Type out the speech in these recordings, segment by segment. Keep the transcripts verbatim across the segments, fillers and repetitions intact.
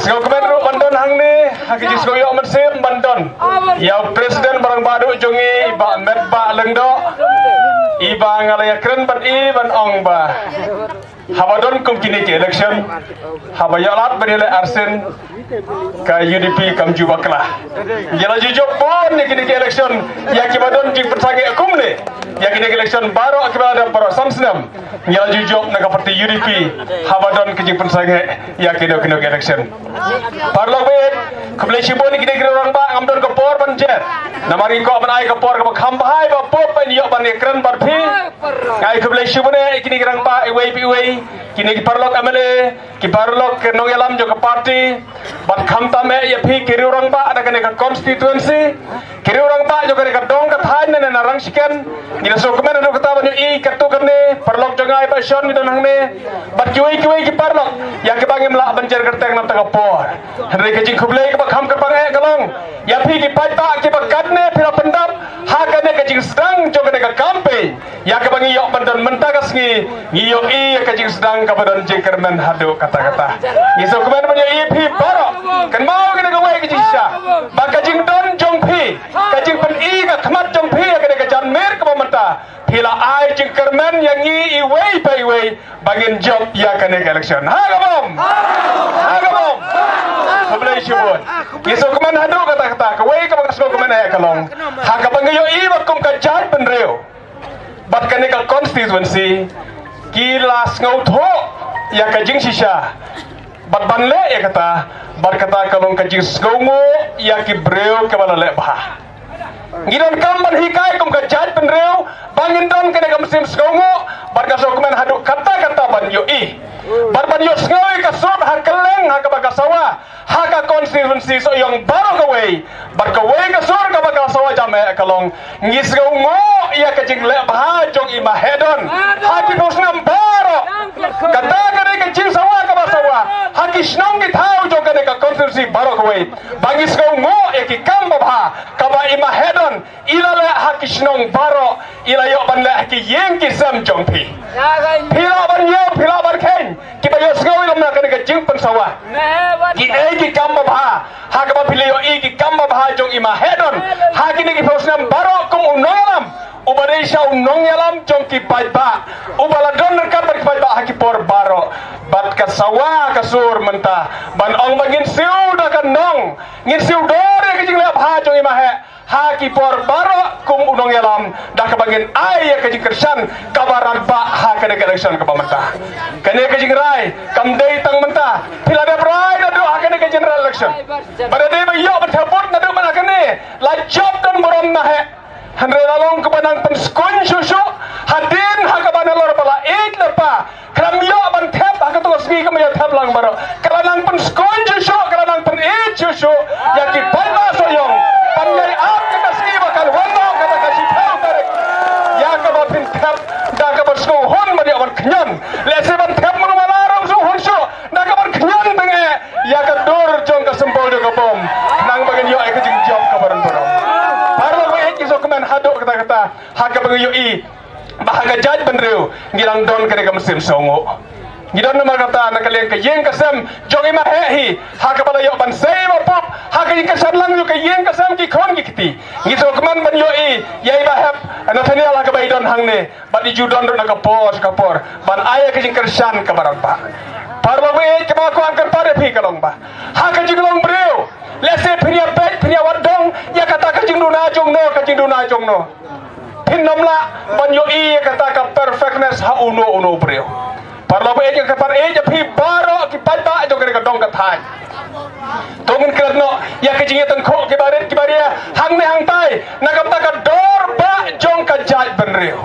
Sngewkmen ruh ban don hangne ha ka jingsngew ïoh mynsiem ban don ïa u President ba rangbah duh jong ngi, i Bah Metbah Lyngdoh, i ba nga la ïakren bad i ban ong ba haba don kum kine ki election, haba ïoh lad ban ïaleh arsien, ka U D P kam ju bakla. Ngi la ju jop bun ïa kine ki election ïa kiba don jingpynsangeh kumne. Ïa kine ki election baroh kiba la dep baroh san snem, ngi la ju jop na ka party U D P haba don ka jingpynsangeh ïa kino kino ki election. Paralok baieit, khublei shibun ïa kine ki rangbah, ngam don ka por ban jer. Namar ngi kwah ban ai ka por kaba kham bha ïa ba pop ban ïoh ban ïakren bad phi. Nga ai khublei shibun ïa kine ki rangbah iwei pa iwei, kine ki paralok M L A, ki paralok ki nongïalam jong ka party, bad khamtam eh ïa phi ki riew rangbah na kane ka constituency, ki riew rangbah jong kane ka dong ka thaiñ ne na Rangshken. Ngi la sngewkmen haduh katta ban ïohi katto katne, paralok jong nga i Bah Shon ngi don hangne, bad kiwei kiwei ki paralok ïa kiba ngim lah ban jer kyrteng na kata ka por. Hynrei ka jingkhublei kaba kham kyrpang eh ka long ïa phi ki paidbah kiba katne phi la pyndap ha kane ka jingsdang jong kane ka campaign. Ïa kaba ngi ïoh ban don mynta ka sngi, ngi ïohi ïa ka jingsdang kaba don jingkyrmen haduh katta katta. Ngi sngewkmen ban ïohi phi baroh. Kynmaw kane kawei ka jingshisha, ba ka jingdon jong phi, ka jingpyni ka khmat jong phi ïa kane ka janmiet kaba mynta, phi la ai jingkyrmen ïa ngi iwei pa iwei ba ngin jop ïa kane ka election. Ha ka bom? Ha ka bom? Khublei shibun. Ngi sngewkmen haduh katta katta. Kawei kaba nga sngewkmen eh ka long, ha kaba ngi ïohi ba kum ka jaitbynriew bad kane ka constituency, ki la sngewthuh ïa ka jingshisha bad ban leh ïa kata, bad kata ka long ka jingsngewnguh ïa ki briew kiba la leh bha. Ngi donkam ban hikai kum ka jaitbynriew ba ngin don kane ka mynsiem sngewnguh, bad nga sngewkmen haduh katta katta ban ïohi bad ban ïohsngew ïa ka sur ha kylleng ha kaba ka sawa, ha ka constituency Sohiong baroh kawei. Bad kawei ka sur kaba ka sawa jam eh ka long, ngi sngewnguh ïa ka jingleh bha jong i Maheddon ha ki phew snem baroh. Kata ka dei ka jingsawa kaba sawa ha ki shnong ki thaw jong kane ka constituency baroh kawei, ba ngi sngewnguh ïa ki kam babha kaba i Maheddon i la leh ha ki shnong baroh, i la ïoh ban leh ha ki ïing ki sem jong phi. Phi lah ban ïoh, phi lah ban kheiñ, kiba ïohsngew ïa lum na kane ka jingpynsawa, kiei ki kam babha ha kaba phi la ïohi ki kam babha jong i Maheddon ha kine ki phew snem baroh kum u nongïalam uba dei sha u nongïalam jong ki paidbah, uba la don ryngkat bad ki paidbah ha ki por baroh. Bad ka sawa ka sur mynta ban ong ba ngin siew da ka nong, ngin siew dor ïa ka jingleh bha jong i Maheh ha ki por baroh kum u nongïalam, da kaba ngin ai ïa ka jingkyrshan kaba radbah ha kane ka election kaba mynta. Kane ka jingrai kam dei tang mynta, phi la dep rai naduh ha kane ka general election. Ba da dei ba ïoh ban thep vote naduh mynta kane, la jop don burom na heh. Hynrei la long kaba nang pynskuiñ shuh shuh hadien ha kaba nalor ba la ïeit lypa, khlem ïoh ban thep ha kato ka sngi kaba ïa thep lang baroh. Ka la nang pynskuiñ shuh shuh, ka la nang pynïeit shuh shuh ïa ki paidbah Sohiong ban ïai ap ïa ka sngi ba kan wanrah kata ka shiphew tarik, ïa kaba phin thep da kaba sngewhun ban ïoh ban khñiot. Lehse ban thep mano mano ruh sngewhun shuh da kaba khñiot tang eh ïa ka dur jong ka symbol jong ka bom, khnang ba ngin ïoh ïa ka jingjop kaba rung burom. Paralok baieit, ngi sngewkmen haduh katta katta ha kaba ngi ïohi ba ha ka jaitbynriew ngi dang don kane ka mynsiem sngewnguh. Ngi don namar kata na ka liang ka ïing ka sem jong i Maheh hi, ha kaba la ïoh ban sei ba pop ha ka ïing ka sem lang jong ka ïing ka sem ki khun ki kti. Ngi sngewkmen ban ïohi ïa i Bah Hep Nathaniel ha kaba i don hangne, bad i ju don ruh na ka por sha ka por ban ai ïa ka jingkyrshan kaba radbah. Paralok baieit, kaba nga kwah kyrpad ïa phi ka long ba ha ka jinglong briew, lehse phin ïa peit, phin ïa wad dong ïa kata ka jingduna jong no, ka jingduna jong no, phin ym lah ban ïohi ïa kata ka perfectness ha uno uno u briew. Paralok baieit, nga kyrpad ïa phi baroh ki paidbah jong kane ka dong ka thaiñ, to ngin klet noh ïa ka jingïatyngkhuh kiba rit kiba ria hangne hangtai na ka bynta ka dor bah jong ka jaitbynriew.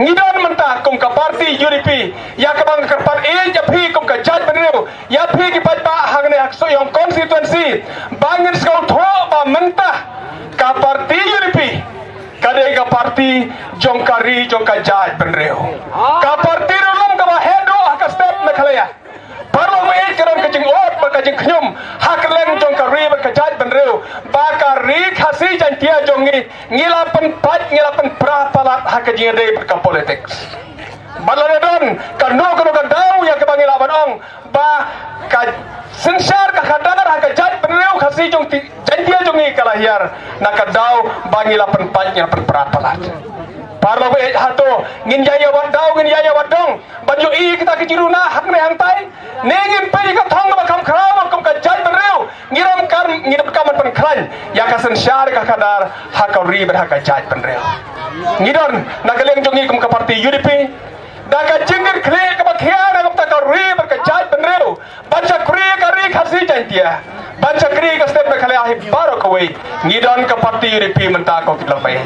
Ngi don mynta kum ka party U D P, ïa kaba nga kyrpad ïa phi kum ka jaitbynriew, ïa phi ki paidbah hangne ha Sohiong constituency, ba ngin sngewthuh ba mynta ka party U D P ka dei ka party jong ka ri jong ka jaitbynriew. Ka party ruh lum kaba heh duh ha ka state Meghalaya. Paralok baieit, ka don ka jingud bad ka jingkhñium ha kylleng jong ka ri bad ka jaitbynriew ba ka ri Khasi Jaiñtia jong ngi, ngi la pynpait, ngi la pynpra palat ha ka jingïadei bad ka politics. Bad lada don kano kano ka daw ïa kaba ngi lah ban ong ba ka synshar ka khadar ha ka jaitbynriew Khasi jong ti, Jaintia jong ngi ka la hiar na ka daw ba ngi la pynpait, ngi la pynpra palat. Paralok baieit, hato ngin ïa ïa wad daw, ngin ïa ïa wad dong ban ïohi kita ki jingduna hangne hangtai? Ne ngin peit ïa ka thong kaba kham khraw ba kum ka jaitbynriew ngi donkam, ngi donkam ban pynkhlaiñ ïa ka synshar ka khadar ha ka ri bad ha ka jaitbynriew? Ngi don na ka liang jong ngi kum ka party U D P da ka jingkitkhlieh kaba khia na ka bynta ka ri bad ka jaitbynriew ban shakri ka ri Khasi Jaintia, ban shakri ka state Meghalaya hi baroh kawei. Ngi don ka party U D P mynta, ko ki lok baieit.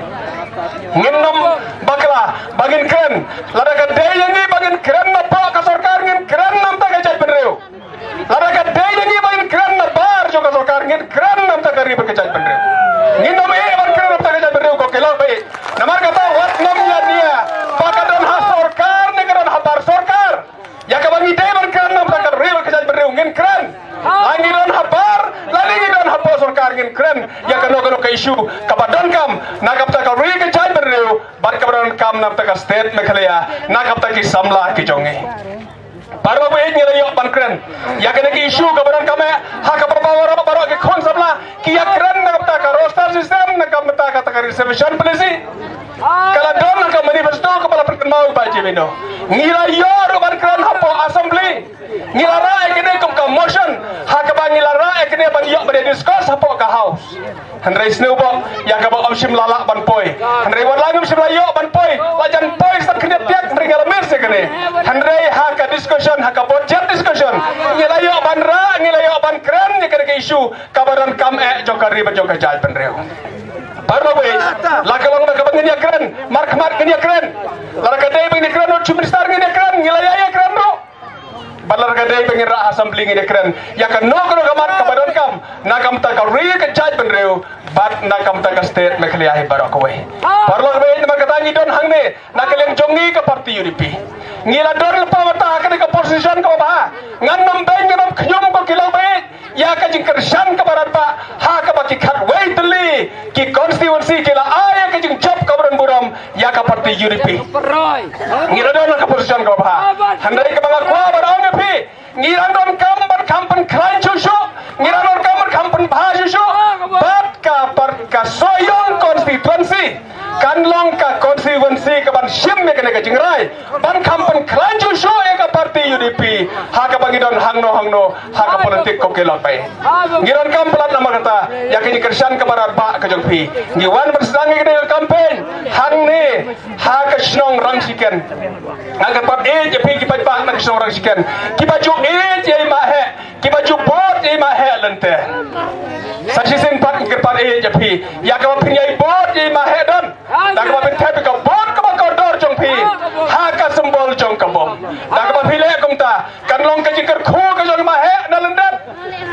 Ngin nym bakla ba ngin kren. Lada ka dei ïa ngi ba ngin kren na poh ka sorkar, ngin kren na bynta ka jaitbynriew. Lada ka dei ïa ngi ba ngin kren na bar jong ka sorkar, ngin kren na bynta ka ri bad ka jaitbynriew. Ngin nym ïeh ban kren na bynta ka jaitbynriew, ko ki lok baieit. Namar kata wat nym ïa nia ba ka don ha sorkar ne ka don ha bar sorkar. Ïa kaba ngi dei ban kren na bynta ka ri bad ka jaitbynriew ngin kren. La ngi don ha bar, la ngi don hapoh sorkar ngin kren ïa kano kano ka issue kaba donkam na ka bynta ka ri ka jaitbynriew bad kaba donkam na bynta ka state Meghalaya na ka bynta ki samla ki jong ngi. Paralok baieit, ngi la ïoh ban kren ïa kane ka issue kaba donkam eh ha kaba baroh baroh ki khun samla ki ïa kren na ka bynta ka roster system, na ka bynta kata ka reservation policy. Ka la don ha ka manifesto kaba la pynkynmaw ïa i Bah J B Ïehnoh. Ngi la ïoh ruh ban kren hapoh assembly. Ngi la rah ïa kane kum ka motion ha kaba ngi la rah ïa kane ban ïoh ban discuss hapoh ka house. Hynrei sngewbha ïa kaba ym shym la lah ban poi. Hynrei wat la ngim shym la ïoh ban poi, la jan poi sa khyndiat tiak, hynrei ngi la miss ïa kane. Hynrei ha ka discussion, ha ka budget discussion, ngi la ïoh ban rah, ngi la ïoh ban kren ïa kane ka issue kaba donkam eh jong ka ri bad jong ka jaitbynriew. Paralok baieit, la ka long ba kaba ngin ïa kren markhmat ngin ïa kren. Lada ka dei ba ngin ïa kren ruh, Chief Minister, ngin ïa kren, ngi la ïa ïa kren ruh. Bad lada ka dei ba ngin rah assembly ngin ïa kren ïa kano kano ka mat kaba donkam na ka bynta ka ri ka jaitbynriew bad na ka bynta ka state Meghalaya hi baroh kawei. Paralok baieit, namar kata ngi don hangne na ka liang jong ngi ka party U D P. Ngi la don lypa mynta ha kane ka position kaba bha. Ngan nym beiñ, ngan nym khñium, ko ki lok baieit, ïa ka jingkyrshan kaba radbah ha kaba ki khatwei tylli ki constituency ki la ai ïa ka jingjop kaba don burom ïa ka party U D P. Ngi la don ha ka position kaba bha. Hynrei kaba nga kwah ban ong ïa phi, ngi dang donkam ban kham pynkhlaiñ shuh shuh, ngi dang donkam ban kham pynbha shuh shuh bad ka par-, ka Sohiong constituency kan long ka constituency kaban shim ïa kane ka jingrai ban kham pynkhlaiñ shuh shuh ïa ka party U D P ha kaba ngi don hangno hangno ha ka politik, ko ki lok baieit. Ngi donkam palat namar kata ïa ka jingkyrshan kaba radbah ka jong phi. Ngi wan ban sdang ïa kane ka campaign hangne ha ka shnong Rangshiken. Nga kyrpad ïeit ïa phi ki paidbah na ka shnong Rangshiken kiba ju ïeit ïa i Bah Heh, kiba ju bud ïa i Bah Heh lynte. Sa shisien pat nga kyrpad ïeit ïa phi ïa kaba phin ïai bud ïa i Bah Heh don, da kaba phin thep ïa ka bud kaba kordor jong phi ha ka symbol jong ka bom. Da kaba phi leh kumta kan long ka jingkyrkhu ka jong i Bah Heh na lyndet.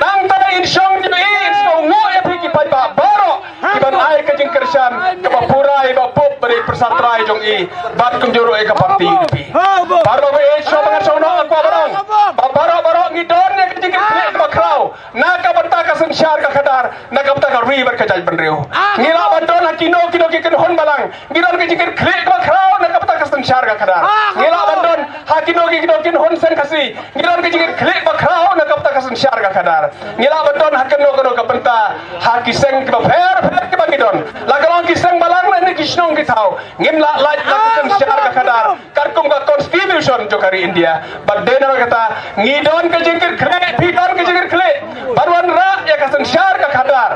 Nangta in shong jingmut, in sngewnguh ïa phi ki paidbah baroh kiban ai ka jingkyrshan kaba pura ïa i Bah Bup bad ïa i pyrsa trai jong i bad kumjuh ruh ïa ka party U D P. Baroh baieit, shuwa ba ngan shong noh, nga kwah ban ong ba baroh baroh ngi don ïa ka jingkitkhlieh kaba khraw na ka bynta ka synshar ka khadar, na ka bynta ka ri bad ka jaitbynriew. Ngi lah ban don ha kino kino ki kynhun balang, ngi don ka jingkitkhlieh kaba khraw na ka bynta ka synshar ka khadar. Ngi lah ban don ha kino kino ki kynhun seng Khasi, ngi don ka jingkitkhlieh kaba khraw na ka bynta ka synshar ka khadar. Ngi lah ban don ha kano kano ka bynta ha ki seng kiba pher pher kiba ngi don, la ka long ki seng balang lane ki shnong ki thaw, ngim lah lait na ka synshar ka khadar katkum ka constitution jong ka ri India. Bad dei na kata ngi don ka jingkitkhlieh, phi don ka jingkitkhlieh ban wanrah ïa ka synshar ka khadar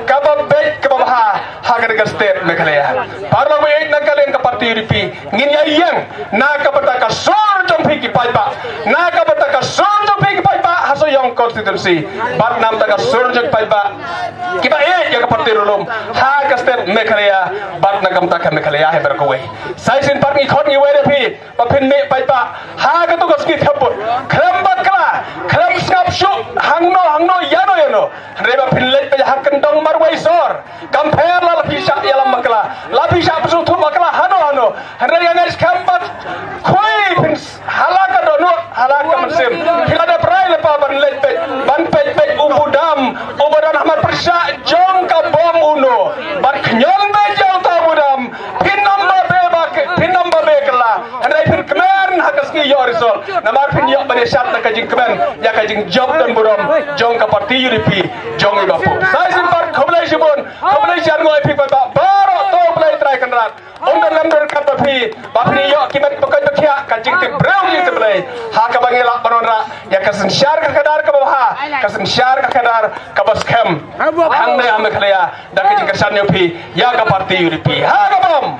kaba beit kaba bha ha kane ka state Meghalaya. Paralok baieit, na ka liang ka party U D P ngin ïa ïeng na ka bynta ka sur jong phi ki paidbah, na ka bynta ka sur jong phi ki paidbah ha Sohiong constituency bad na ka bynta ka sur jong ki paidbah kiba ïeit ïa ka party riewlum ha ka state Meghalaya bad na ka bynta ka Meghalaya hi baroh kawei. Sa shisien pat ngi khot ngi wad ïa phi ba phin mih paidbah ha kato ka sngi thep vote. Khlem bakla, khlem sngap shuh hangno hangno, ïano ïano, hynrei ba phin leit beit ha kyndong marwei sor. Kam pher la phi shah ïalam bakla, la phi shah pynshong thuh bakla hano hano, hynrei nga ngeit skhem ba khuid phin s-, ha la ka dohnud, ha la ka mynsiem phi la dep rai lypa ban leit beit, ban peit beit u budam uba don ha mar pyrshah jong ka bom uno, ban khñiot beit ïa uta u budam. Phin ym babe ba ke, phin ym babe kylla, hynrei phin kmen ha ka sngi ïoh result. Namar phin ïoh ban ïashad na ka jingkmen ïa ka jingjop don burom jong ka party U D P jong i Bah Pop. Sa shisien pat khublei shibun, khublei shihajar nguh ïa phi paidbah baroh, to U Blei Trai Kynrad un don lang don ryngkat bad phi, ba phin ïoh ki met ba koit ba khiah, ka jingtip briew jingtip Blei, ha kaba ngin lah ban wanrah ïa ka synshar ka khadar kaba bha, ka synshar ka khadar kaba skhem hangne ha Meghalaya da ka jingkyrshan jong phi ïa ka party U D P. Ha ka bom.